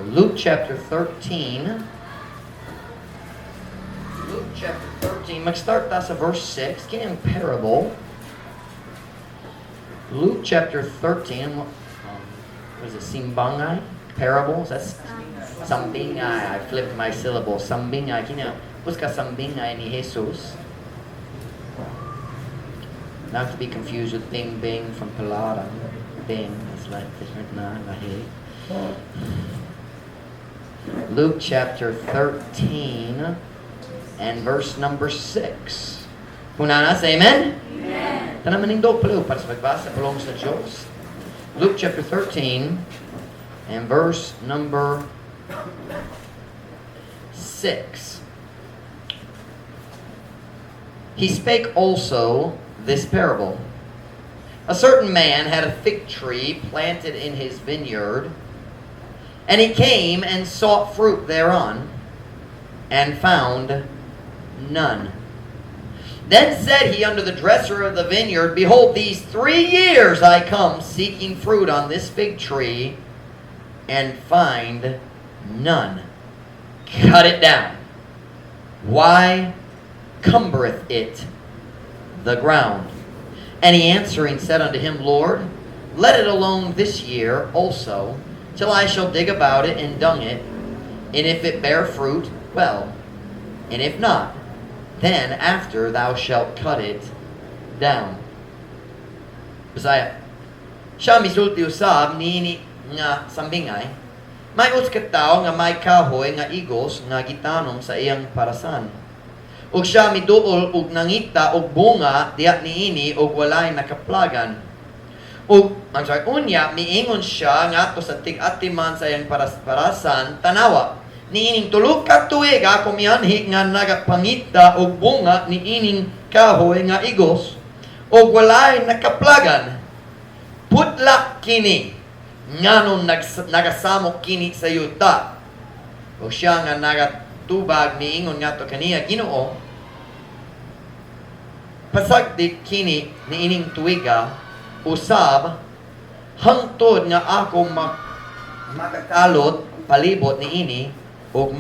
Luke chapter 13. Luke chapter 13. Mag-start ta sa verse 6. Kini ang parable. Luke chapter 13. What is it? Simbangay? Parables? That's sambingay. I flipped my syllable. Sambingay. Kini usa ka sambingay ni Jesus. Not to be confused with Bing Bing from Palaran. Bing is like different na lahi. Luke chapter 13 and verse number 6. Kung naa na, say amen? Amen. Tanan manindog palihog para sa pagbasa pulong sa Diyos. Luke chapter 13 and verse number 6. He spake also this parable. A certain man had a fig tree planted in his vineyard, and he came and sought fruit thereon, and found none. Then said he unto the dresser of the vineyard, "Behold, these 3 years I come seeking fruit on this fig tree, and find none. Cut it down. Why cumbereth it the ground?" And he answering said unto him, "Lord, let it alone this year also, till I shall dig about it and dung it. And if it bear fruit, well. And if not, then after thou shalt cut it down." Bisaya. Siya misulti usab niini nga sambingay. May usa ka tawo nga may kahoy nga igos nga gitanom sa iyang parasan. Ug siya miduol ug nangita og bunga diha niini ug walay nakaplagan. Ug I'm sorry, unya miingon siya ngadto sa tig-atiman sa iyang parasan, "Tanawa, niining 3 ka tuig ako mianhi nga nagapangita og bunga niining kahoy nga igos ug walay nakaplagan. Putla kini, nganong nagasamok kini sa yuta?" O siya nga nagatubag miingon ngadto kaniya, "Ginoo, pasagdi kini niining tuiga usab hangtod nga ako makakalot palibot niini ug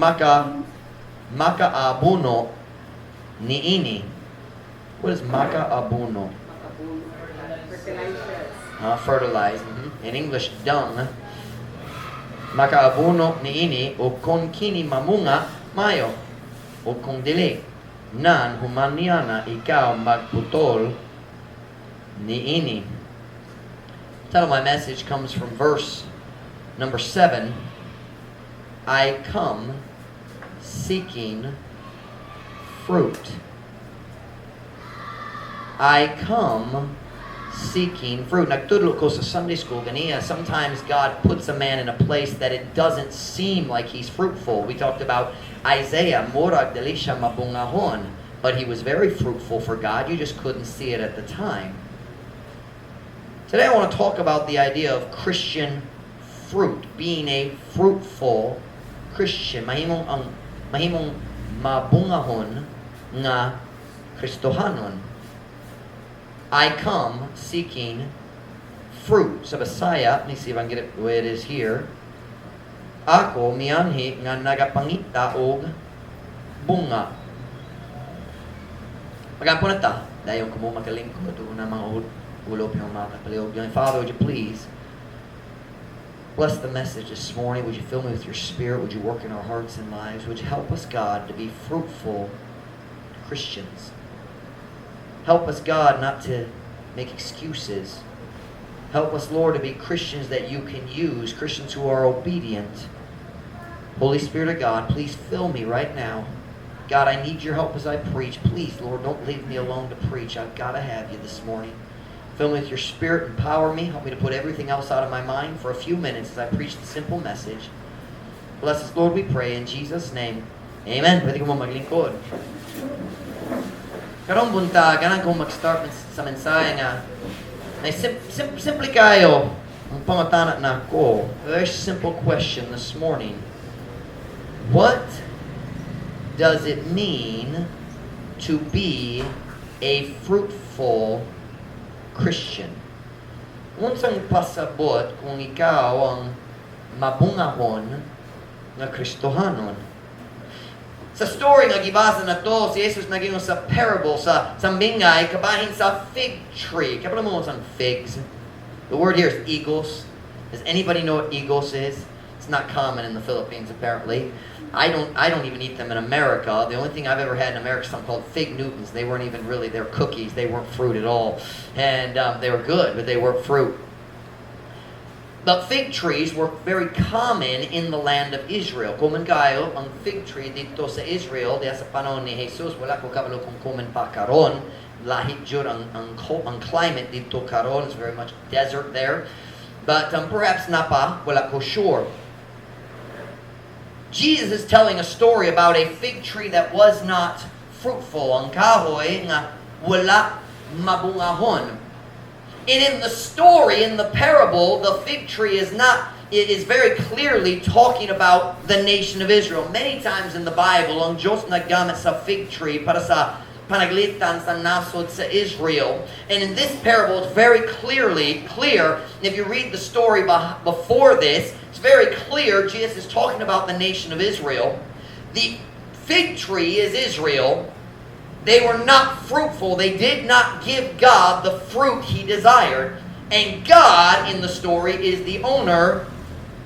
makaabuno niini." What is makaabuno? Fertilizers. Fertilize. In English, dung. "Makaabuno niini o kung kini mamunga mayo o kung dili nan human niana ikaw magputol niini." The title of my message comes from verse number 7. I come seeking fruit. I come seeking fruit. Nagtudlo ko sa Sunday school ganiha. Sometimes God puts a man in a place that it doesn't seem like he's fruitful. We talked about Isaiah, murag dili siya mabungahon, but he was very fruitful for God. You just couldn't see it at the time. Today I want to talk about the idea of Christian fruit, being a fruitful Christian. Mahimong mabungahon nga Kristohanon. I come seeking fruit. Sa Bisaya, let me see if I can get it the way it is here. Ako mianhi nga nagapangita og bunga. Magampo na ta. Dayon ko mo makalingkod una mga ulo yung mga kapalihog. Father, would you please bless the message this morning? Would you fill me with your Spirit? Would you work in our hearts and lives? Would you help us, God, to be fruitful Christians? Help us, God, not to make excuses. Help us, Lord, to be Christians that you can use, Christians who are obedient. Holy Spirit of God, please fill me right now. God, I need your help as I preach. Please, Lord, don't leave me alone to preach. I've got to have you this morning. Fill me with your Spirit, empower me. Help me to put everything else out of my mind for a few minutes as I preach the simple message. Bless us, Lord, we pray in Jesus' name. Amen. Pwede ko mo maglingkod. Karong buntag, ganahan kong mag-start sa mensahe nga na simple kaayo ang pangutana nako. A very simple question this morning. What does it mean to be a fruitful Christian? Unsang pasabot kung ikaw ang mabungahon Nga Kristohanon. Sa story nga gibasa nato, si Jesus nag-ingon sa parable sa sambingay kabahin sa fig tree. Kabalo mo sa figs? The word here is igos. Does anybody know what igos is? It's not common in the Philippines, apparently. I don't even eat them in America. The only thing I've ever had in America is something called Fig Newtons. They weren't even really, they're cookies. They weren't fruit at all. And they were good, but they weren't fruit. But fig trees were very common in the land of Israel. Common kayo ang fig tree didto sa Israel, diya sa panahon ni Jesus. Wala ko kabalo kung common pa karon. Lahi jud ang climate didto karon. It's very much desert there. But perhaps naa pa, wala ko sure. Jesus is telling a story about a fig tree that was not fruitful. Ang kahoy nga wala mabungahon. And in the story, in the parable, the fig tree is not, it is very clearly talking about the nation of Israel. Many times in the Bible, ang Diyos naggamit sa fig tree para sa panaglitan sa nasod sa Israel. And in this parable, it's very clearly clear. If you read the story before this, it's very clear Jesus is talking about the nation of Israel. The fig tree is Israel. They were not fruitful. They did not give God the fruit he desired. And God, in the story, is the owner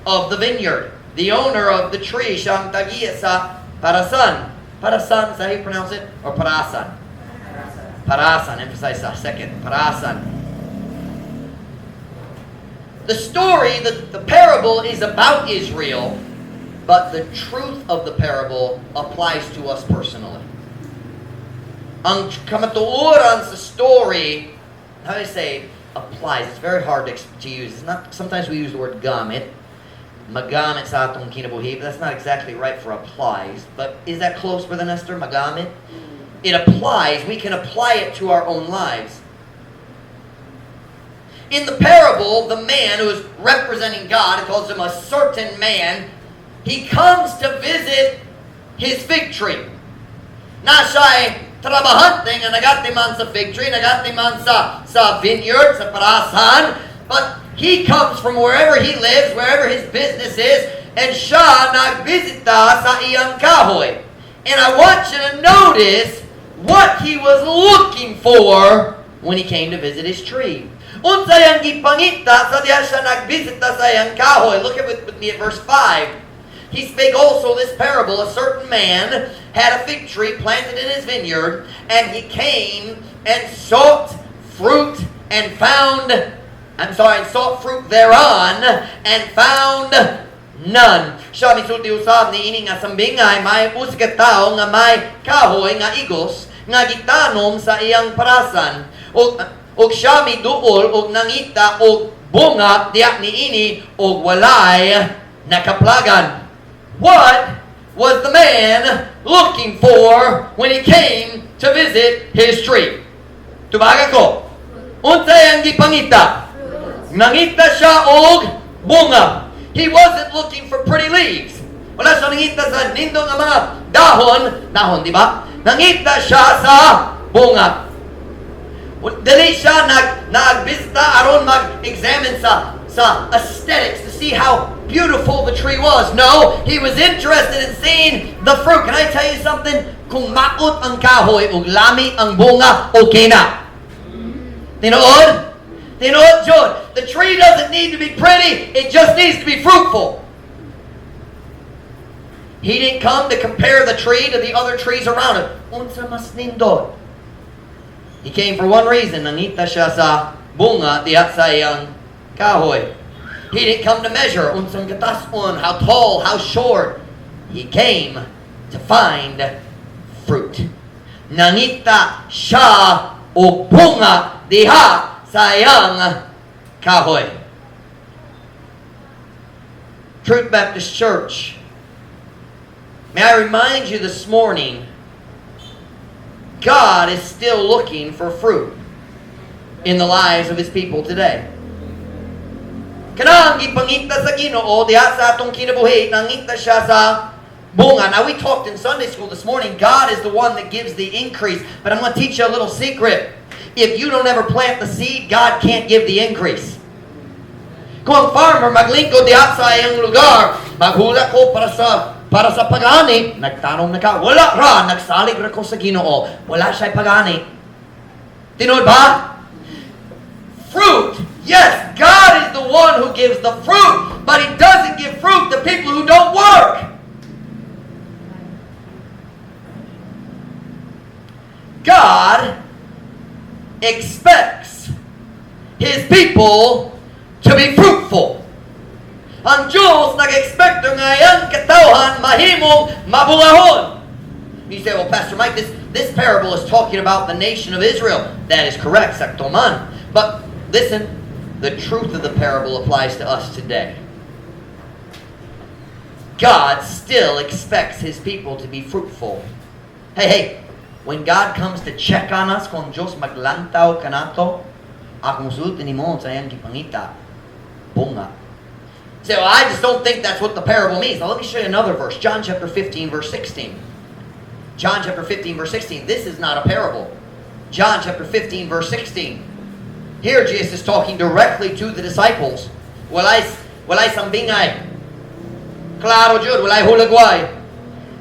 of the vineyard, the owner of the tree. Siyang tag-iya sa parasan. Parasan, is that how you pronounce it? Or parasan? Parasan, emphasize sa second. Parasan. The story, the parable is about Israel, but the truth of the parable applies to us personally. Ang kamatuoran sa story, how do I say, applies. It's very hard to use. It's not, sometimes we use the word gamit. Magamit sa atong kinabuhi, but that's not exactly right for applies. But is that close, Brother Nestor? Magamit? It applies. We can apply it to our own lives. In the parable, the man who is representing God, it calls him a certain man, he comes to visit his fig tree. Naa siya'y trabahante nga nagatiman sa fig tree, nagatiman sa vineyard, sa parasan, but he comes from wherever he lives, wherever his business is, and siya nagbisita sa iyang kahoy. And I want you to notice what he was looking for when he came to visit his tree. Unsa iyang gipangita sa diha siya nagbisita sa iyang kahoy. Look at with me at verse 5. He spake also this parable. A certain man had a fig tree planted in his vineyard, and he came and sought fruit and found, I'm sorry, and sought fruit thereon, and found none. Siya misulti usab niini nga sambingay, may usa ka tawo nga may kahoy nga igos nga gitanom sa iyang parasan. Ug siya miduol og nangita og bunga diha niini og walay nakaplagan. What was the man looking for when he came to visit his tree? Tubaga ko. Unsa iyang gipangita? Nangita siya og bunga. He wasn't looking for pretty leaves. Wala siya nangita sa nindot nga mga dahon, dahon, di ba? Nangita siya sa bunga. Dili siya nagbisita aron mag-examine sa aesthetics to see how beautiful the tree was. No, he was interested in seeing the fruit. Can I tell you something? Kung maot ang kahoy ug lami ang bunga, okay na. Tinuod? Tinuod jud. The tree doesn't need to be pretty, it just needs to be fruitful. He didn't come to compare the tree to the other trees around him. Unsa mas nindot? He came for one reason. Nangita siya sa bunga diha sa iyang kahoy. He didn't come to measure unsang katason, how tall, how short. He came to find fruit. Nangita siya og bunga diha sa iyang kahoy. Truth Baptist Church, may I remind you this morning, God is still looking for fruit in the lives of His people today. Kanang gipangita sa Ginoo diha sa atong kinabuhi, nangita siya sa bunga. Now, we talked in Sunday school this morning, God is the one that gives the increase. But I'm going to teach you a little secret. If you don't ever plant the seed, God can't give the increase. Kung ang farmer maglingkod diha sa iyang lugar, Maghulak ko para sa pag-ani. Nagtanong na ka, wala ra, nagsalig ra ko sa Ginoo. Wala siya pag-ani. Tinuod ba? Fruit. Yes, God is the one who gives the fruit, but He doesn't give fruit to people who don't work. God expects His people to be fruitful. Ang Diyos nag-expect nga iyang katawhan mahimong mabungahon. You say, "Well, Pastor Mike, this parable is talking about the nation of Israel." That is correct, sakto man. But listen, the truth of the parable applies to us today. God still expects His people to be fruitful. Hey, hey, when God comes to check on us, kung Diyos maglantaw kanato, akong sulti nimo sa iyang gipangita, bunga. Say, "Well, I just don't think that's what the parable means." Now let me show you another verse. John chapter 15, verse 16. John chapter 15, verse 16. This is not a parable. John chapter 15, verse 16. Here Jesus is talking directly to the disciples. Walay sambingay. Klaro jud, walay hulagway.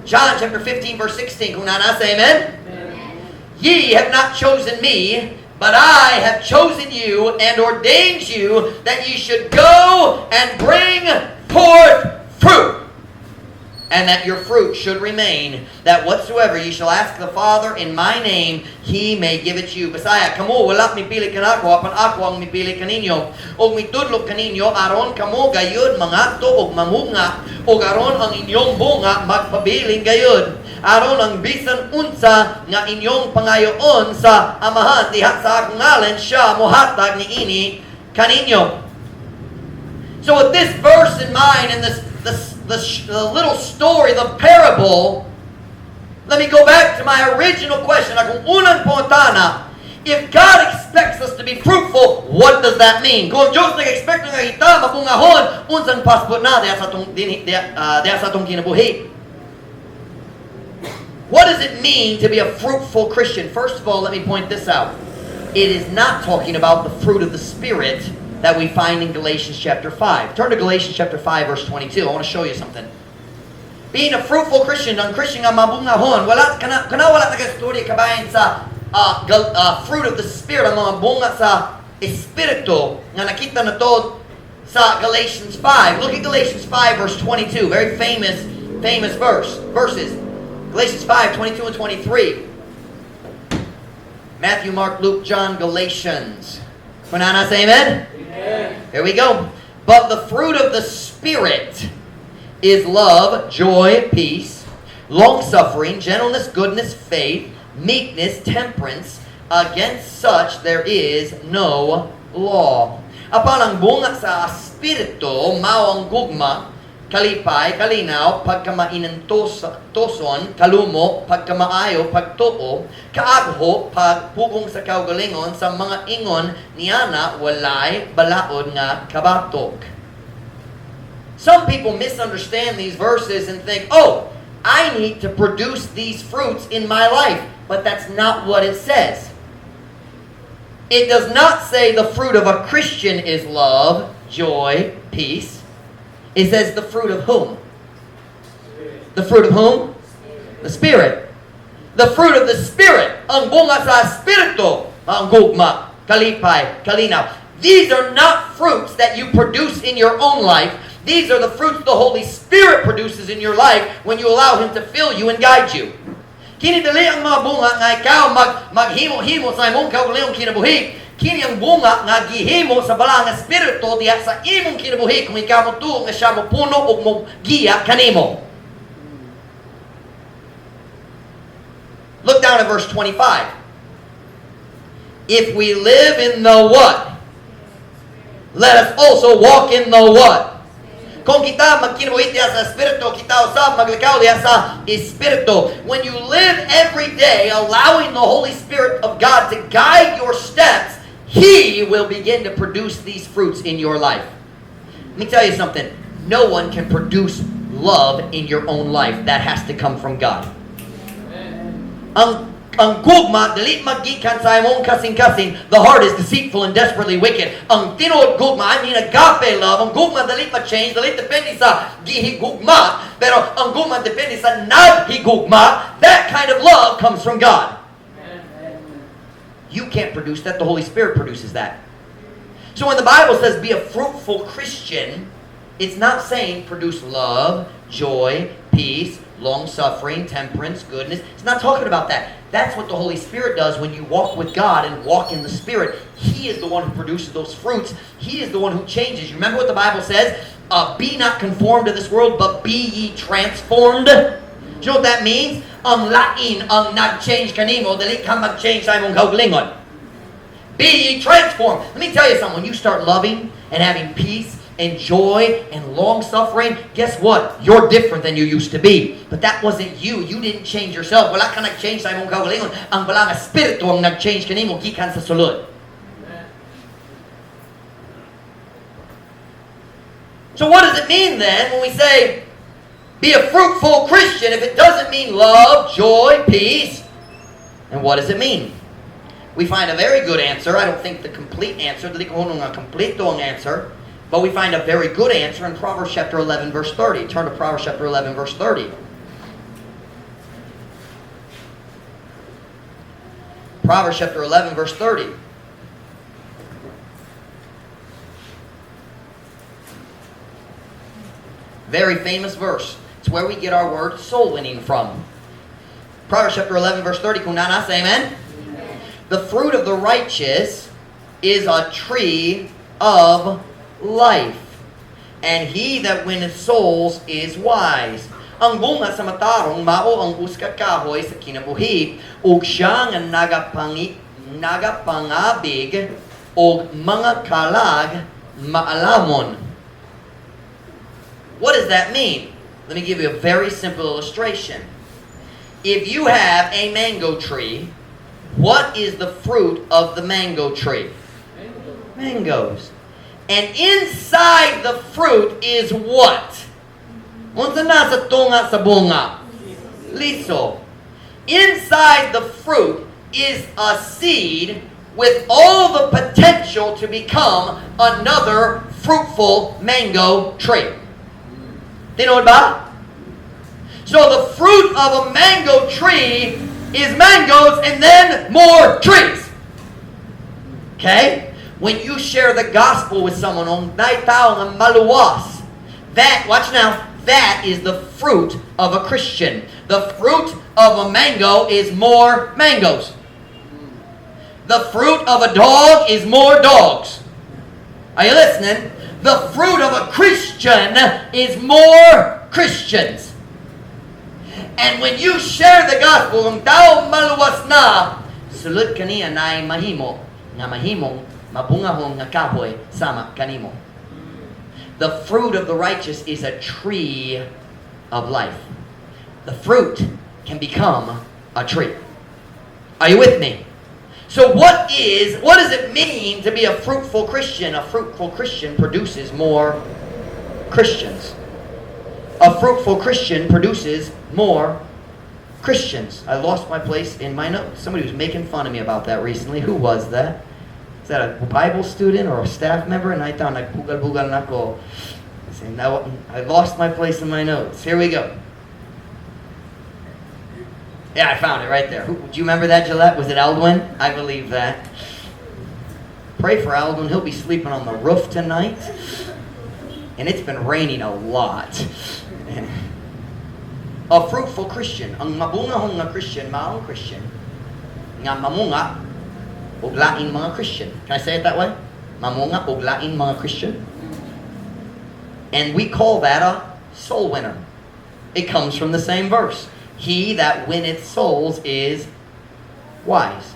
John chapter 15, verse 16. Kung naa na, say amen. Amen. "Ye have not chosen me, but I have chosen you and ordained you that ye should go and bring forth fruit, and that your fruit should remain, that whatsoever ye shall ask the Father in my name, He may give it you." Bisaya, "Kamo wala mipili kanako, apan ako ang mipili kaninyo ug mitudlo kaninyo aron kamo gayud mangadto og mamunga ug aron ang inyong bunga magpabilin gayud, aron ang bisan unsa nga inyong pangayoon sa Amahan diha sa akong ngalan, siya mohatag niini kaninyo." So with this verse in mind and this the little story, the parable, let me go back to my original question. Akong unang pangutana, if God expects us to be fruitful, what does that mean? Kung ang Diyos nag-expect nga kita mabungahon, unsang passport na diha sa atong kinabuhi? What does it mean to be a fruitful Christian? First of all, let me point this out. It is not talking about the fruit of the Spirit that we find in Galatians chapter 5. Turn to Galatians chapter 5 verse 22. I want to show you something. Being a fruitful Christian, ang Christian nga mabungahon, wala kana wala nagastorya kabahin sa fruit of the Spirit, ang mga bunga sa Espiritu nga nakita nato sa Galatians 5. Look at Galatians 5 verse 22. Very famous verses. Galatians 5, 22 and 23. Matthew, Mark, Luke, John, Galatians. Kung naa na, say amen? Amen. Here we go. "But the fruit of the Spirit is love, joy, peace, long-suffering, gentleness, goodness, faith, meekness, temperance. Against such there is no law." "Apan ang bunga sa Espiritu, mao ang gugma, kalipay, kalinaw, pagkamainantoson, kalumo, pagkamaayo, pagtuo, kaagho, pagpugong sa kaugalingon, sa mga ingon niana walay balaod nga kabatok." Some people misunderstand these verses and think, "Oh, I need to produce these fruits in my life." But that's not what it says. It does not say the fruit of a Christian is love, joy, peace. It says the fruit of whom? The fruit of whom? The Spirit. The fruit of the Spirit. Ang bunga sa Espiritu. Ang gugma, kalipay, kalinaw. These are not fruits that you produce in your own life. These are the fruits the Holy Spirit produces in your life when you allow Him to fill you and guide you. Kini dili ang mga bunga nga ikaw maghimo-himo sa imong kaugalingong kinabuhi. Kini ang bunga nga gihimo sa Balaang Espiritu diha sa imong kinabuhi kung ikaw motuo nga siya mopuno ug mogiya kanimo. Look down at verse 25. If we live in the what? Let us also walk in the what? Kung kita magkinabuhi diha sa Espiritu, kita usab maglakaw diha sa Espiritu. When you live every day allowing the Holy Spirit of God to guide your steps, He will begin to produce these fruits in your life. Let me tell you something. No one can produce love in your own life. That has to come from God. Ang Ang gugma, dili magikan sa imong kasing-kasing. The heart is deceitful and desperately wicked. Ang tinuod gugma, I mean agape love. Ang gugma dili ma-change, dili depende sa gihigugma, pero ang gugma depende sa naghigugma. That kind of love comes from God. You can't produce that. The Holy Spirit produces that. So when the Bible says be a fruitful Christian, it's not saying produce love, joy, peace, long suffering, temperance, goodness. It's not talking about that. That's what the Holy Spirit does when you walk with God and walk in the Spirit. He is the one who produces those fruits. He is the one who changes. You remember what the Bible says? Be not conformed to this world, but be ye transformed. Do you know what that means? Ang lain ang nag-change kanimo, dili ka mag-change sa imong kaugalingon. Be ye transformed. Let me tell you something. When you start loving and having peace and joy and long suffering, guess what? You're different than you used to be. But that wasn't you. You didn't change yourself. Wala ka nag-change sa imong kaugalingon. Ang Balaang Espiritu ang nag-change kanimo gikan sa sulod. So what does it mean then when we say be a fruitful Christian if it doesn't mean love, joy, peace? And what does it mean? We find a very good answer. I don't think the complete answer, dili ko nga kompleto ang answer, but we find a very good answer in Proverbs chapter 11 verse 30. Turn to Proverbs chapter 11 verse 30. Proverbs chapter 11 verse 30. Very famous verse. It's where we get our word soul winning from. Proverbs chapter 11 verse 30. Kung naa na, say amen. Amen. The fruit of the righteous is a tree of life, and he that winneth souls is wise. Ang bunga sa matarong mao ang usa ka kahoy sa kinabuhi, ug siya nga nagapangabig og mga kalag maalamon. What does that mean? Let me give you a very simple illustration. If you have a mango tree, what is the fruit of the mango tree? Mangoes. And inside the fruit is what? Unsa na sa tunga sa bunga? Liso. Inside the fruit is a seed with all the potential to become another fruitful mango tree. Tinuod ba? So the fruit of a mango tree is mangoes and then more trees. Okay? When you share the gospel with someone, ang naay tao nga maluwas, that, watch now, that is the fruit of a Christian. The fruit of a mango is more mangoes. The fruit of a dog is more dogs. Are you listening? The fruit of a Christian is more Christians. And when you share the gospel, ang tao maluwas na, sulod kaniya naay mahimo, nga mahimong mabungahon nga kahoy sama kanimo. The fruit of the righteous is a tree of life. The fruit can become a tree. Are you with me? So what does it mean to be a fruitful Christian? A fruitful Christian produces more Christians. A fruitful Christian produces more Christians. I lost my place in my notes. Somebody was making fun of me about that recently. Who was that? Is that a Bible student or a staff member? And I thought, nagbugal-bugal na ko. Now I lost my place in my notes. Here we go. Yeah, I found it right there. Do you remember that, Gillette? Was it Aldwin? I believe that. Pray for Aldwin. He'll be sleeping on the roof tonight. And it's been raining a lot. A fruitful Christian. Ang mabungahong nga Christian, maong Christian, nga mamunga, og lain mga Christian. Can I say it that way? Mamunga og lain mga Christian. And we call that a soul winner. It comes from the same verse. He that winneth souls is wise.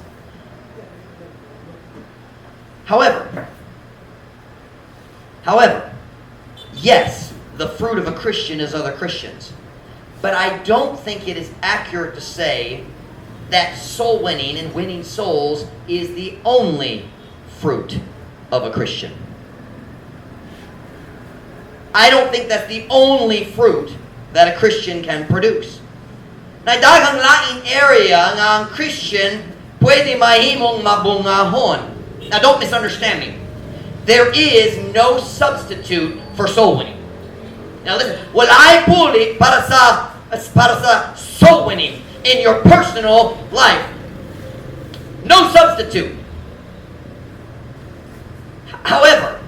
However, yes, the fruit of a Christian is other Christians. But I don't think it is accurate to say that soul winning and winning souls is the only fruit of a Christian. I don't think that's the only fruit that a Christian can produce. Na daghang laing area nga ang Christian pwede mahimong mabungahon. Now, don't misunderstand me. There is no substitute for soul winning. Now listen, walay puli para sa soul winning in your personal life. No substitute. However,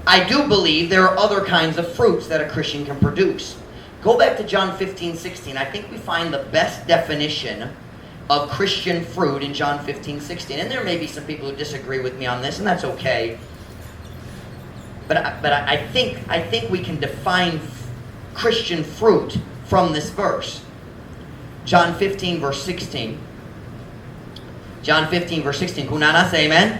I do believe there are other kinds of fruits that a Christian can produce. Go back to John 15:16. I think we find the best definition of Christian fruit in John 15:16. And there may be some people who disagree with me on this, and that's okay. But I think we can define Christian fruit from this verse. John 15, verse 16. John 15, verse 16. Kung naa na, say amen.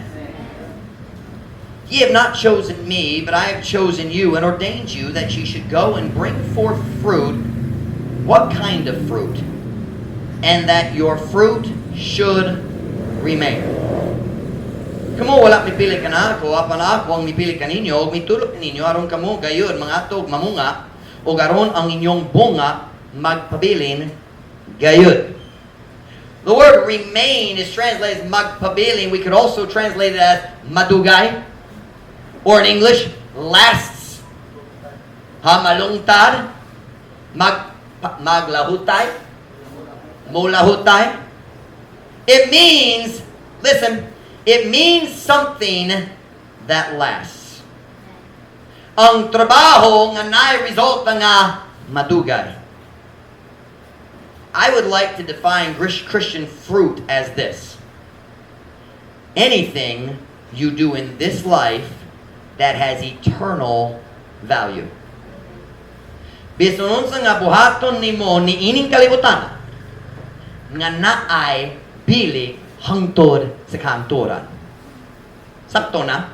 "Ye have not chosen me, but I have chosen you and ordained you that ye should go and bring forth fruit." What kind of fruit? "And that your fruit should remain." Kamo wala mipili kanako, apan ako ang mipili kaninyo, ug mitulok ninyo aron kamo gayud mangadto ug mamunga, ug aron ang inyong bunga magpabilin gayud. The word "remain" is translated as "magpabilin." We could also translate it as "madugay." Or in English, "lasts." Ha, malungtad. Maglahutay. Mulahutay. It means, listen, it means something that lasts. Ang trabaho nga naay resulta nga madugay. I would like to define Christian fruit as this: anything you do in this life that has eternal value. Bisan unsa nga buhaton nimo niining kalibutan nga naay bili hangtod sa kahangturan. Sakto na?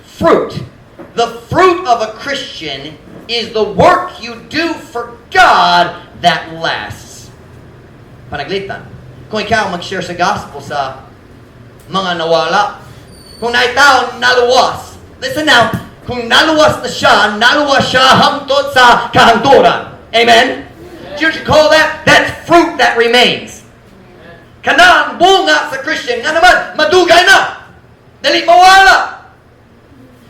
Fruit. The fruit of a Christian is the work you do for God that lasts. Panaglitan. Kung ikaw mag-share sa gospel sa mga nawala, kung naay tao naluwas, listen now, kung naluwas na siya, naluwas siya hangtod sa kahangturan. Amen? Do you know what you call that? That's fruit that remains. Kana ang bunga sa Christian, nga naman, madugay na. Dali mawala.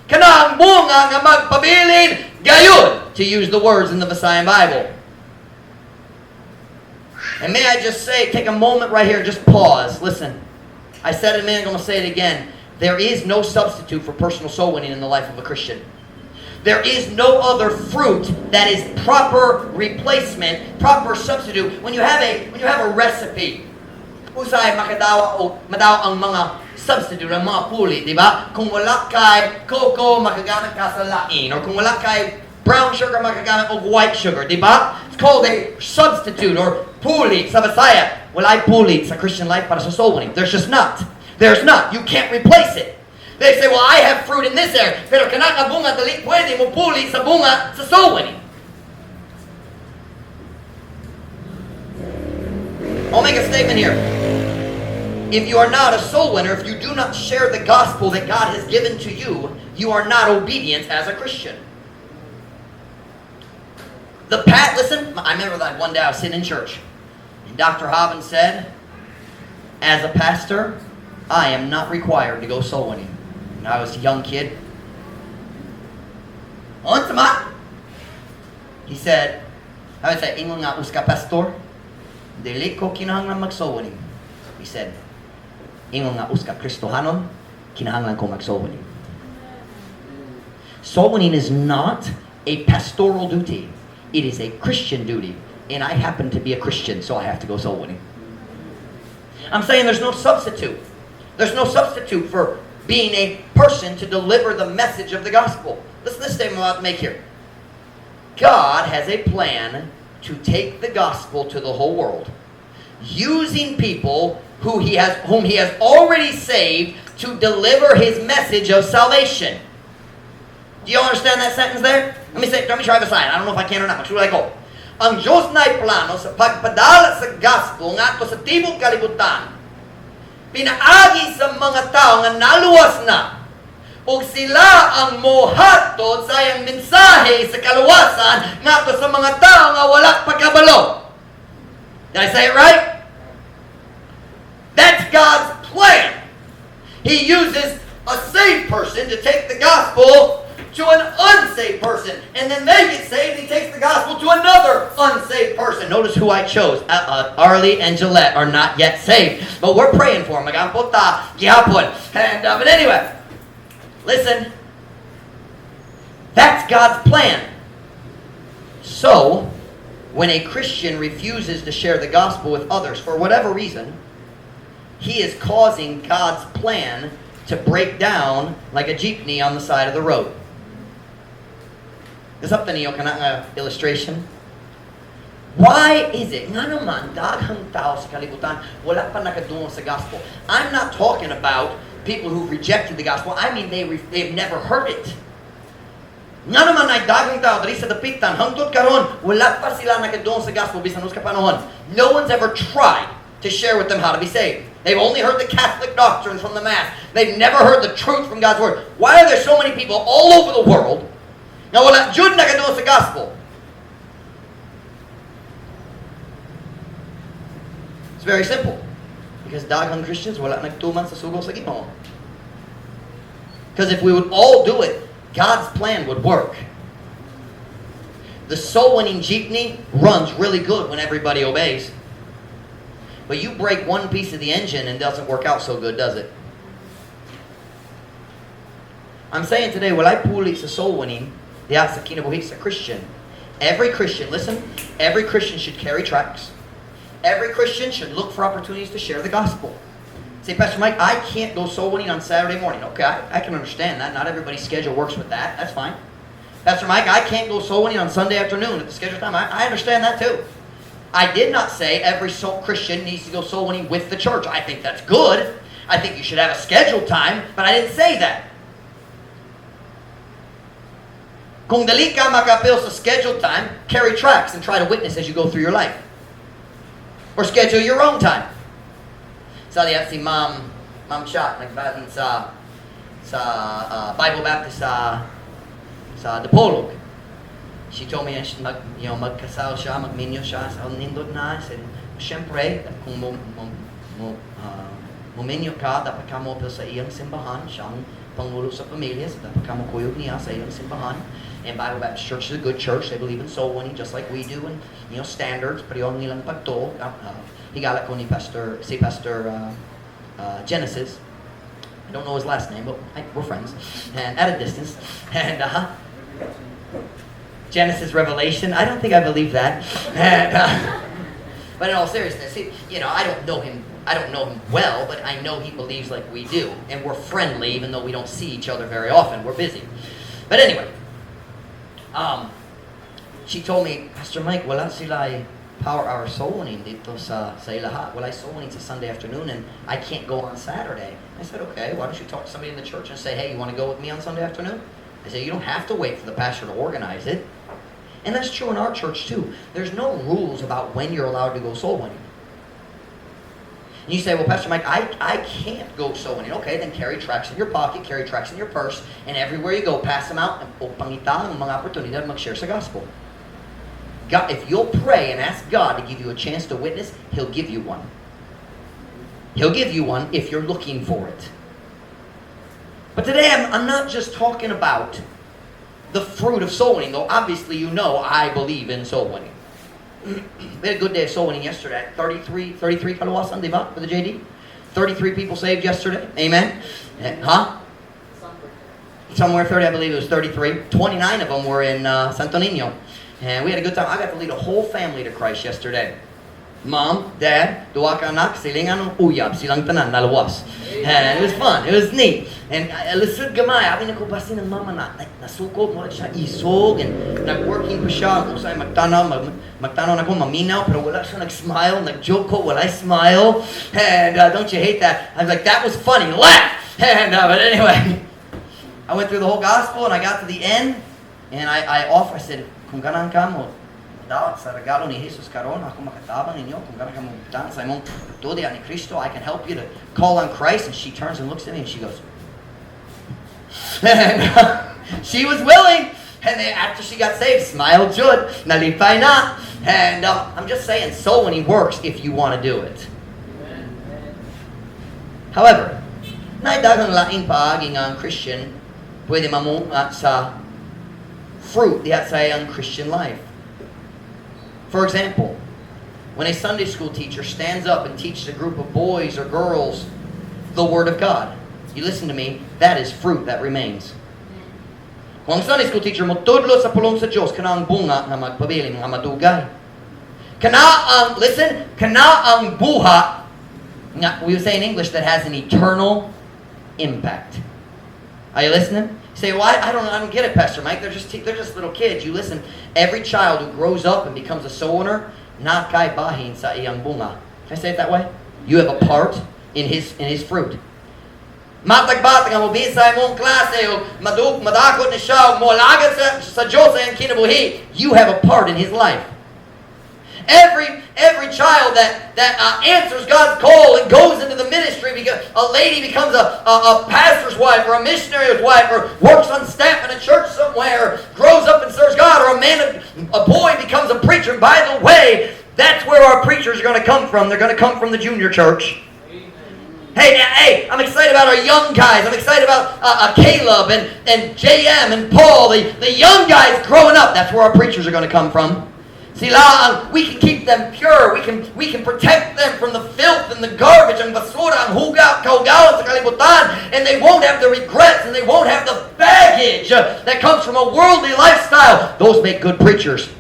Kana ang bunga nga magpabilin gayud, to use the words in the Visayan Bible. And may I just say, take a moment right here, just pause. Listen. I said it a minute ago, I'm going to say it again. There is no substitute for personal soul winning in the life of a Christian. There is no other fruit that is proper replacement, proper substitute. When you have a recipe, usahay makadawa o madawa ang mga substitute, ang mga puli, di ba? Kung wala kay cocoa, makagamit ka sa lain. Or kung wala kay brown sugar, makagamit og white sugar, di ba? It's called a substitute or puli sa Bisaya. Walay puli sa Christian life para sa soul winning. There's just not. There's not. You can't replace it. They say, "Well, I have fruit in this area." Pero kana nga bunga, dali pwede mo puli sa bunga sa soul winning. I'll make a statement here. If you are not a soul winner, if you do not share the gospel that God has given to you, you are not obedient as a Christian. The pat, listen, I remember that one day I was sitting in church, and Dr. Hobbins said, "As a pastor, I am not required to go soul winning." And I was a young kid. Unsa man? He said, I would say, "Ingon nga usa ka pastor, dili ko kinahanglan mag soul winning." He said, "Ingon nga usa ka Kristohanon, kinahanglan ko mag soul winning." Soul winning is not a pastoral duty. It is a Christian duty. And I happen to be a Christian, so I have to go soul winning. I'm saying there's no substitute. There's no substitute for being a person to deliver the message of the gospel. Listen to this statement I'm about to make here. God has a plan to take the gospel to the whole world, using people whom he has already saved to deliver his message of salvation. Do you understand that sentence there? Let me try the sign. I don't know if I can or not. Magsulay ko. Ang Diyos naay plano sa pagpadala sa gospel ngadto sa tibok kalibutan, pinaagi sa mga tao nga naluwas na. Ug sila ang mohatod sa iyang mensahe sa kaluwasan ngadto sa mga tao nga wala pa kabalo. Did I say it right? That's God's plan. He uses a saved person to take the gospel to an unsaved person. And then they get saved, and he takes the gospel to another unsaved person. Notice who I chose. Arlie and Gillette are not yet saved. But we're praying for them. Mag-ampo ta gihapon. And, but anyway, listen. That's God's plan. So, when a Christian refuses to share the gospel with others for whatever reason, he is causing God's plan to break down like a jeepney on the side of the road. Nasabtan niyo kana nga illustration? Why is it, nga naman, daghang tao sa kalibutan, wala pa nakadungog sa gospel? I'm not talking about people who've rejected the gospel. I mean, they've never heard it. Nga naman ay daghang tao diri sa Dapitan, hangtod karon, wala pa sila nakadungog sa gospel bisan usa ka panahon. No one's ever tried to share with them how to be saved. They've only heard the Catholic doctrine from the Mass. They've never heard the truth from God's Word. Why are there so many people all over the world nga wala jud nakadungog sa gospel? It's very simple. Because daghang Christians wala nagtuman sa sugo sa Ginoo. Because if we would all do it, God's plan would work. The soul winning jeepney runs really good when everybody obeys. But you break one piece of the engine and it doesn't work out so good, does it? I'm saying today, walay puli sa soul winning, diha sa kinabuhi sa Christian. Every Christian, listen, every Christian should carry tracts. Every Christian should look for opportunities to share the gospel. Say, "Pastor Mike, I can't go soul winning on Saturday morning." Okay, I can understand that. Not everybody's schedule works with that. That's fine. "Pastor Mike, I can't go soul winning on Sunday afternoon at the scheduled time." I understand that too. I did not say every soul Christian needs to go soul winning with the church. I think that's good. I think you should have a scheduled time, but I didn't say that. Kung dali ka maka-apil sa scheduled time, carry tracts and try to witness as you go through your life. Or schedule your own time. Sa diya si Ma'am Chat, nagbatin sa Bible Baptist sa Dipolog. She told me, mag, magkasal siya, magminyo siya, sa nindot na. I said, "Siyempre, kung mo minyo ka, dapat ka mo sa iyang simbahan, siyang pangulo sa pamilya, so dapat ka mo kuyog niya sa iyang simbahan." And Bible Baptist Church is a good church. They believe in soul winning just like we do, and standards, pero ang ilang pagtuo. Higala ko ni Pastor, si Pastor Genesis. I don't know his last name, but we're friends, and at a distance. And Genesis Revelation. I don't think I believe that. And, but in all seriousness, I don't know him. I don't know him well, but I know he believes like we do, and we're friendly, even though we don't see each other very often. We're busy. But anyway, she told me, "Pastor Mike, wala sila power hour soul winning dito sa ilaha. Wala soul winning sa Sunday afternoon, and I can't go on Saturday." I said, "Okay, why don't you talk to somebody in the church and say, 'Hey, you want to go with me on Sunday afternoon?'" I said, "You don't have to wait for the pastor to organize it." And that's true in our church too. There's no rules about when you're allowed to go soul winning. And you say, "Well, Pastor Mike, I can't go soul winning." Okay, then carry tracts in your pocket, carry tracts in your purse, and everywhere you go, pass them out and pangita ang mga oportunidad mag-share sa gospel. God, if you'll pray and ask God to give you a chance to witness, He'll give you one. He'll give you one if you're looking for it. But today I'm not just talking about the fruit of soul winning, though obviously you know I believe in soul winning. We had a good day of soul winning yesterday. 33 kaluwasan, di ba? For the JD? 33 people saved yesterday. Amen? Huh? Somewhere 30, I believe it was 33. 29 of them were in Santo Niño. And we had a good time. I got to lead a whole family to Christ yesterday. Mom, Dad, duha ka anak, silingan ug uyab, silang tanan, naluwas. And it was fun. It was neat. And lisod gamay, abi nako basin ang mama na, nasuko, mo siya isog, and nag-working pa siya, kung saan magtanaw, magtanaw na ko, maminaw, pero wala siya nag-smile, nag-joke ko, wala smile. And don't you hate that? I was like, "That was funny, laugh!" And, but anyway, I went through the whole gospel, and I got to the end, and I offered, I said, "Kung ganahan ka mo dawat sa regalo ni Jesus karon, ako makatabang ninyo, kung ganahan ka mo daan sa imong pagtuo ni Kristo, I can help you to call on Christ." And she turns and looks at me and she goes, And she was willing. And then after she got saved, smile jud, nalipay na. And I'm just saying, soul winning works if you want to do it. However, naay daghang laing paagi nga ang Christian pwede mamunga sa fruit diha sa iyang Christian life. For example, when a Sunday school teacher stands up and teaches a group of boys or girls the Word of God, you listen to me, that is fruit that remains. Kung ang Sunday school teacher motudlo sa pulong sa Diyos, kana ang bunga nga magpabilin, nga madugay. Kana ang, listen, kana ang buhat nga, we would say in English, that has an eternal impact. Are you listening? You say, "Well, I don't get it, Pastor Mike. They're just little kids." You listen. Every child who grows up and becomes a soul winner, naa kay bahin sa iyang bunga. Can I say it that way? You have a part in his fruit. Matag bata nga mobiya sa imong klase o maduk madakot ni siya o moalagad sa Diyos sa iyang kinabuhi, you have a part in his life. Every child that answers God's call and goes into the ministry, because a lady becomes a pastor's wife or a missionary's wife or works on staff in a church somewhere, grows up and serves God, or a man, a boy becomes a preacher. And by the way, that's where our preachers are going to come from. They're going to come from the junior church. Hey, hey, I'm excited about our young guys. I'm excited about Caleb and JM and Paul, the young guys growing up. That's where our preachers are going to come from. Sila, ang, we can keep them pure. We can protect them from the filth and the garbage, ang basura, ang huga, kahugawan sa kalibutan. And they won't have the regrets and they won't have the baggage that comes from a worldly lifestyle. Those make good preachers.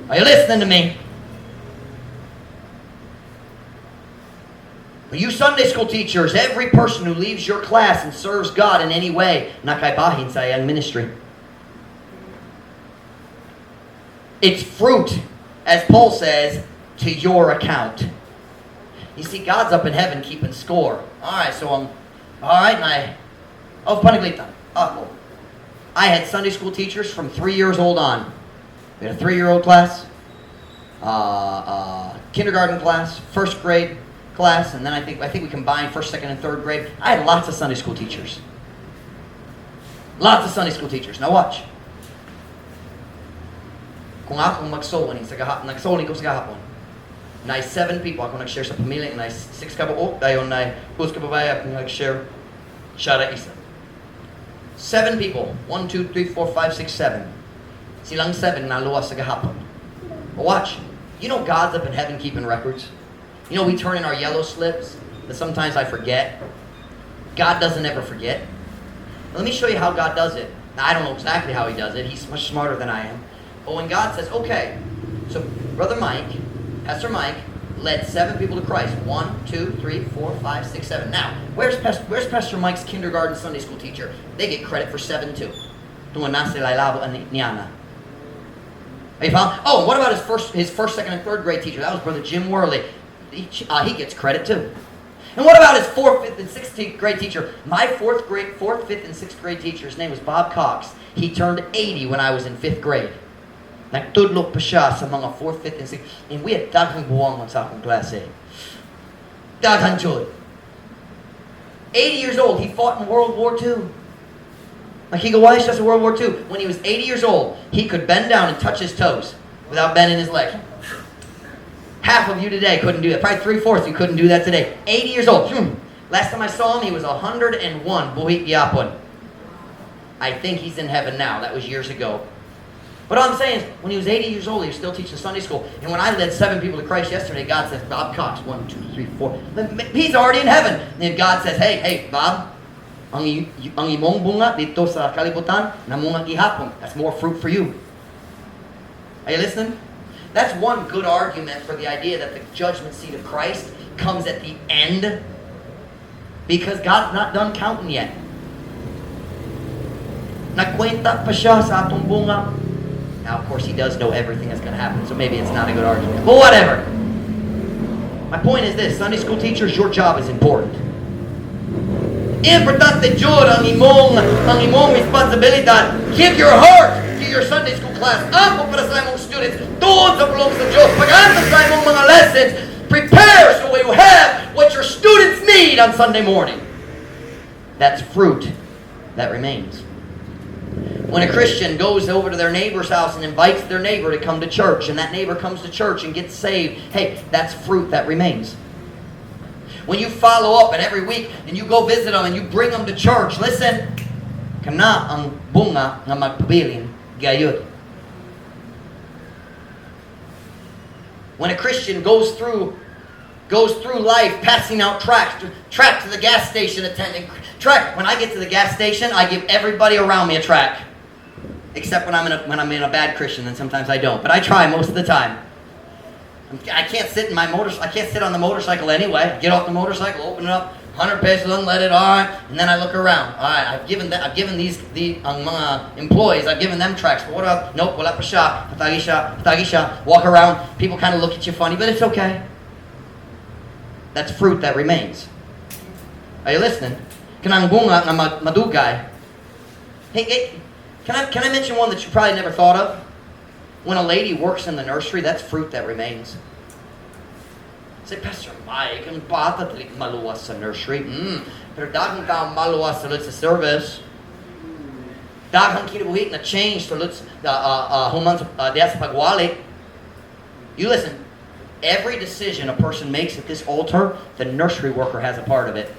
Are you listening to me? But you Sunday school teachers, every person who leaves your class and serves God in any way, naa kay bahin sa iyang ministry. It's fruit, as Paul says, to your account. You see, God's up in heaven keeping score. All right, so I'm, all right, my, oh, panaglitan, ako. I had Sunday school teachers from 3 years old on. We had a 3-year-old class, kindergarten class, first grade class, and then I think we combined first, second, and third grade. I had lots of Sunday school teachers. Lots of Sunday school teachers. Now watch. Kung akong mag-soul sa gahapon, nag-soul ko sa gahapon, naay seven people ako nag-share sa pamilya, naay six ka buok, dayon naay usa ka babae ako nag-share siya ra isa. Seven people. One, two, three, four, five, six, seven. Silang seven naluwas sa gahapon. But watch. You know God's up in heaven keeping records. We turn in our yellow slips, but sometimes I forget. God doesn't ever forget. Let me show you how God does it. Now, I don't know exactly how he does it. He's much smarter than I am. But when God says, "Okay, so Brother Mike, Pastor Mike, led seven people to Christ. One, two, three, four, five, six, seven. Now, where's Pastor Mike's kindergarten Sunday school teacher? They get credit for seven too. Tungod naa sila niana. Are you following? Oh, what about his first, second, and third grade teacher? That was Brother Jim Worley. He gets credit too. And what about his fourth, fifth, and sixth grade teacher? My fourth, fifth, and sixth grade teacher, his name was Bob Cox. He turned 80 when I was in fifth grade. Nagtudlo pa siya sa mga fourth, fifth, and sixth. And we had daghang buwangon sa akong klase. Daghan jud. 80 years old, he fought in World War II. Nakigaway siya sa World War II. When he was 80 years old, he could bend down and touch his toes without bending his leg. Half of you today couldn't do that. Probably three-fourths you couldn't do that today. 80 years old. Last time I saw him, he was 101. Buhi gyapon. I think he's in heaven now. That was years ago. But all I'm saying is, when he was 80 years old, he was still teaching Sunday school. And when I led seven people to Christ yesterday, God says, "Bob Cox, one, two, three, four." He's already in heaven. And God says, "Hey, hey, Bob, ang imong bunga didto sa kalibutan, namunga gihapon. That's more fruit for you." Are you listening? That's one good argument for the idea that the judgment seat of Christ comes at the end, because God's not done counting yet. Nagkwenta pa siya sa atong bunga. Now, of course, he does know everything that's going to happen, so maybe it's not a good argument. But whatever. My point is this: Sunday school teachers, your job is important. Importante jud ang imong responsibilidad. Give your heart to your Sunday school class. Ampo para sa imong students. Tuon sa pulong sa Diyos. Pag-antos sa imong mga lessons. Prepare so you have what your students need on Sunday morning. That's fruit that remains. When a Christian goes over to their neighbor's house and invites their neighbor to come to church, and that neighbor comes to church and gets saved, hey, that's fruit that remains. When you follow up and every week and you go visit them and you bring them to church, listen, kana ang bunga nga magpabilin gayud. When a Christian goes through life passing out tracts, tract to the gas station attendant, tract. When I get to the gas station, I give everybody around me a tract. Except when I'm in a bad Christian, then sometimes I don't. But I try most of the time. I can't sit on the motorcycle anyway. Get off the motorcycle, open it up, 100 pesos, unleaded, all right. And then I look around. All right, I've given these the ang mga employees, I've given them tracts. But what about, nope, wala pa siya. Hatagi siya, hatagi siya. Walk around. People kind of look at you funny, but it's okay. That's fruit that remains. Are you listening? Kanang bunga nga madugay. Hey, hey, can I mention one that you probably never thought of? When a lady works in the nursery, that's fruit that remains. Say, "Pastor Mike, ang bata dili maluwas sa nursery." Pero daghang tao maluwas sa sa service. Daghang kinabuhi na change sa luts, human diya sa pagwali. You listen, every decision a person makes at this altar, the nursery worker has a part of it.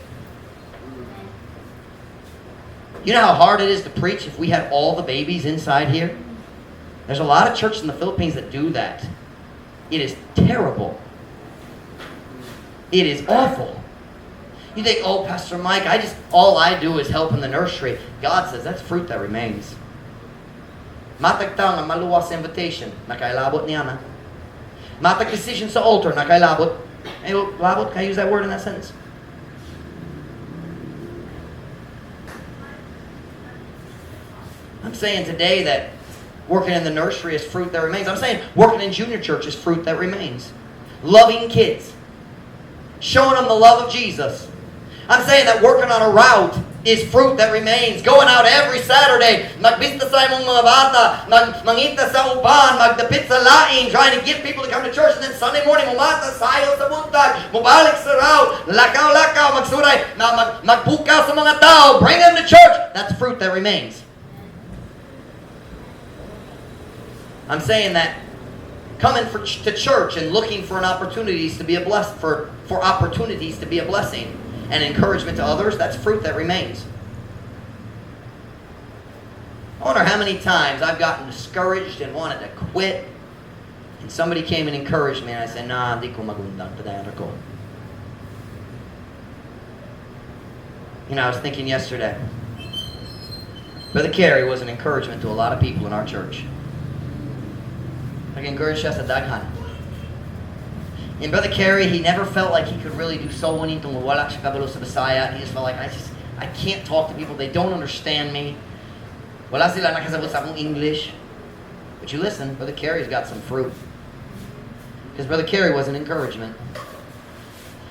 You know how hard it is to preach if we had all the babies inside here? There's a lot of churches in the Philippines that do that. It is terrible. It is awful. You think, "Oh, Pastor Mike, I just all I do is help in the nursery." God says that's fruit that remains. Matag tao nga maluwas sa invitation, nakailabot niya na. Matag decision sa altar, nakailabot. Hey, labot, can I use that word in that sentence? I'm saying today that working in the nursery is fruit that remains. I'm saying working in junior church is fruit that remains. Loving kids, showing them the love of Jesus. I'm saying that working on a route is fruit that remains. Going out every Saturday, magbista sa imong mga bata, mangita sa uban, magdapit sa laing, trying to get people to come to church, and then Sunday morning, mumata, sayo sa buntag, mubalik sa route, lakaw-lakaw, magsuray, na magbukaw sa mga tao, bring them to church. That's fruit that remains. I'm saying that coming to church and looking for opportunities to be a blessing and encouragement to others, that's fruit that remains. I wonder how many times I've gotten discouraged and wanted to quit, and somebody came and encouraged me, and I said, "Nah, di ko magundang, padayon ko." I was thinking yesterday, Brother Kerry was an encouragement to a lot of people in our church. Nag-encourage siya sa daghan. And Brother Kerry, he never felt like he could really do soul winning tungod wala siya kabalo sa Bisaya. He just felt like, I can't talk to people. They don't understand me. Wala sila nakasabot sa akong English." But you listen, Brother Kerry's got some fruit. Because Brother Kerry was an encouragement.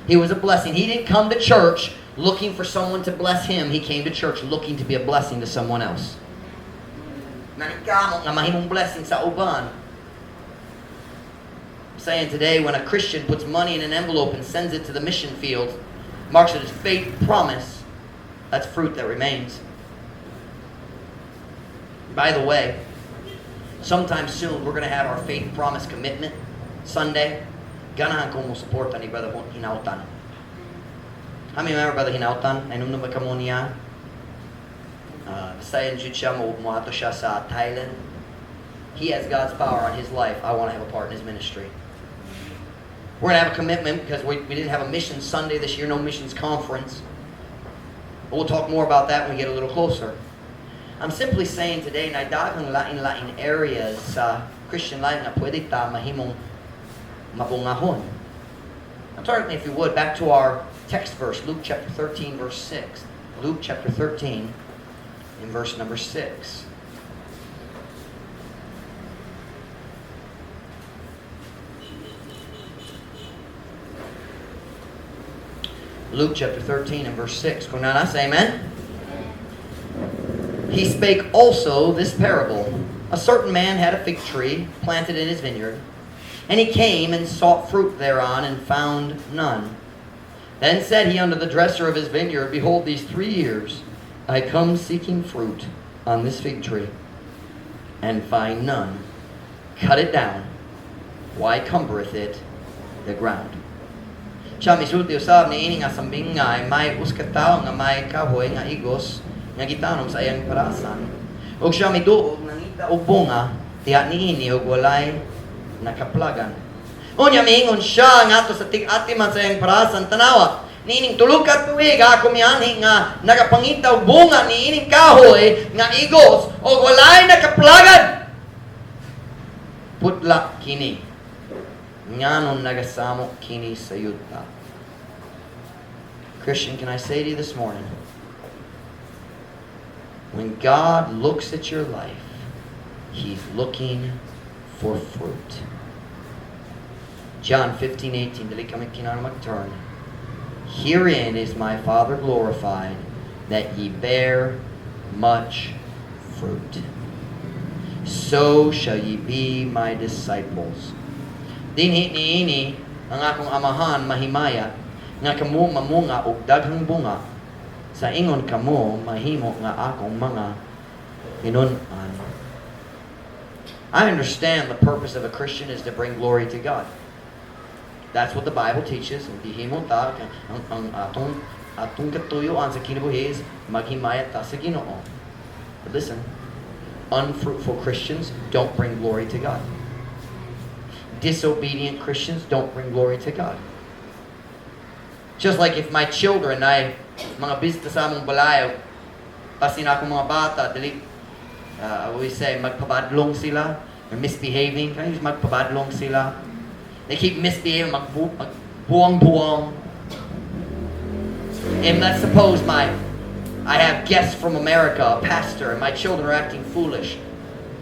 He was a blessing. He didn't come to church looking for someone to bless him. He came to church looking to be a blessing to someone else. Naningkamot nga mahimong blessing sa uban. I'm saying today, when a Christian puts money in an envelope and sends it to the mission field, marks it as faith promise, that's fruit that remains. By the way, sometime soon we're going to have our Faith Promise Commitment Sunday. Ganahan ko mo suporta ni Brother Hinautan. How many remember Brother Hinautan? Ay ba kamo niya? Bisayan jud siya, mo siya sa Thailand. He has God's power on his life. I want to have a part in his ministry. We're going to have a commitment because we didn't have a mission Sunday this year, no missions conference. But we'll talk more about that when we get a little closer. I'm simply saying today na daghang lain-lain areas sa Christian life na pwede ta mahimong mabungahon. Now turn with me, if you would, back to our text verse, Luke chapter 13, verse 6. Luke chapter 13, in verse number 6. Luke chapter 13 and verse 6. Kung naa na, say amen. He spake also this parable. A certain man had a fig tree planted in his vineyard, and he came and sought fruit thereon, and found none. Then said he unto the dresser of his vineyard, "Behold, these 3 years I come seeking fruit on this fig tree and find none. Cut it down. Why cumbereth it the ground?" Siya misulti usab niini nga sambingay, "May usa ka tawo nga may kahoy nga igos nga gitanom sa iyang parasan. Ug siya miduog nangita og bunga diha niini ug walay nakaplagan. Unya miingon siya ngadto sa tig-atiman sa iyang parasan, 'Tanawa, niining tulo ka tuig ako mianhi nga nagapangita og bunga niining kahoy nga igos ug walay nakaplagan. Putla kini. Nganon nagasamok kini sa yuta?'" Christian, can I say to you this morning, when God looks at your life, He's looking for fruit. John 15:18, dili kami kinahanglan mag-turn. "Herein is my Father glorified, that ye bear much fruit. So shall ye be my disciples." "Dinhi niini ang akong Amahan mahimaya, nga kamo mamunga og daghang bunga, sa ingon kamo mahimo nga akong mga tinun-an." I understand the purpose of a Christian is to bring glory to God. That's what the Bible teaches. Ang gihimo ta, ang atong katuyuan sa kinabuhi is maghimaya ta sa Ginoo. But listen, unfruitful Christians don't bring glory to God. Disobedient Christians don't bring glory to God. Just like if my children ay mga bisita sa among balay, basin akong mga bata, dili, we say, magpabadlong sila, they're misbehaving. Can I use "magpabadlong sila"? They keep misbehaving, magbuwang-buwang. And let's suppose I have guests from America, a pastor, and my children are acting foolish.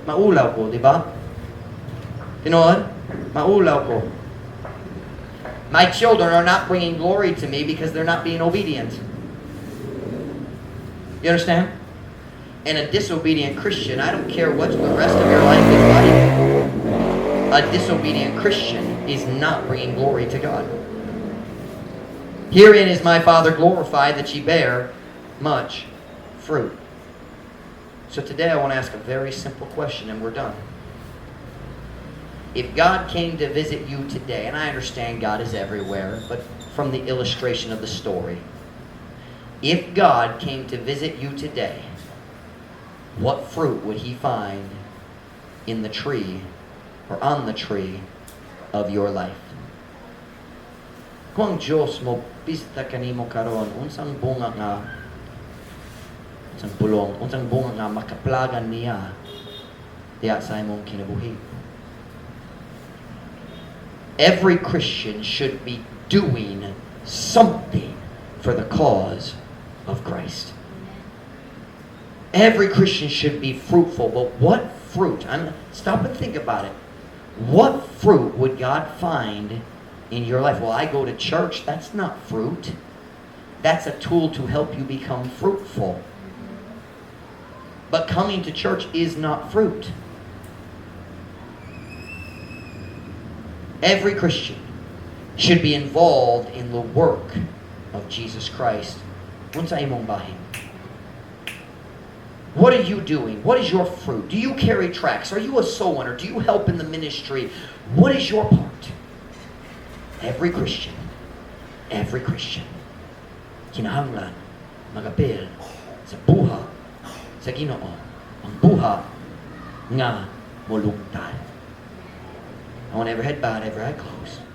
Maulaw ko, di ba? Tinuod? Maulaw ko. My children are not bringing glory to me because they're not being obedient. You understand? And a disobedient Christian, I don't care what the rest of your life is like, a disobedient Christian is not bringing glory to God. "Herein is my Father glorified, that ye bear much fruit." So today I want to ask a very simple question, and we're done. If God came to visit you today, and I understand God is everywhere, but from the illustration of the story, if God came to visit you today, what fruit would He find in the tree or on the tree of your life? Kung ang Diyos mo bisita kanimo karon, unsang bunga nga unsang pulong, unsang bunga nga makaplagan niya diha sa imong kinabuhi? Every Christian should be doing something for the cause of Christ. Every Christian should be fruitful, but what fruit? Stop and think about it. What fruit would God find in your life? "Well, I go to church." That's not fruit. That's a tool to help you become fruitful. But coming to church is not fruit. Every Christian should be involved in the work of Jesus Christ. Unsa imong bahin? What are you doing? What is your fruit? Do you carry tracts? Are you a soul winner? Do you help in the ministry? What is your part? Every Christian, kinahanglan magapil sa buhat sa Ginoo, ang buhat nga molungtad. I want every head bowed, every eye closed.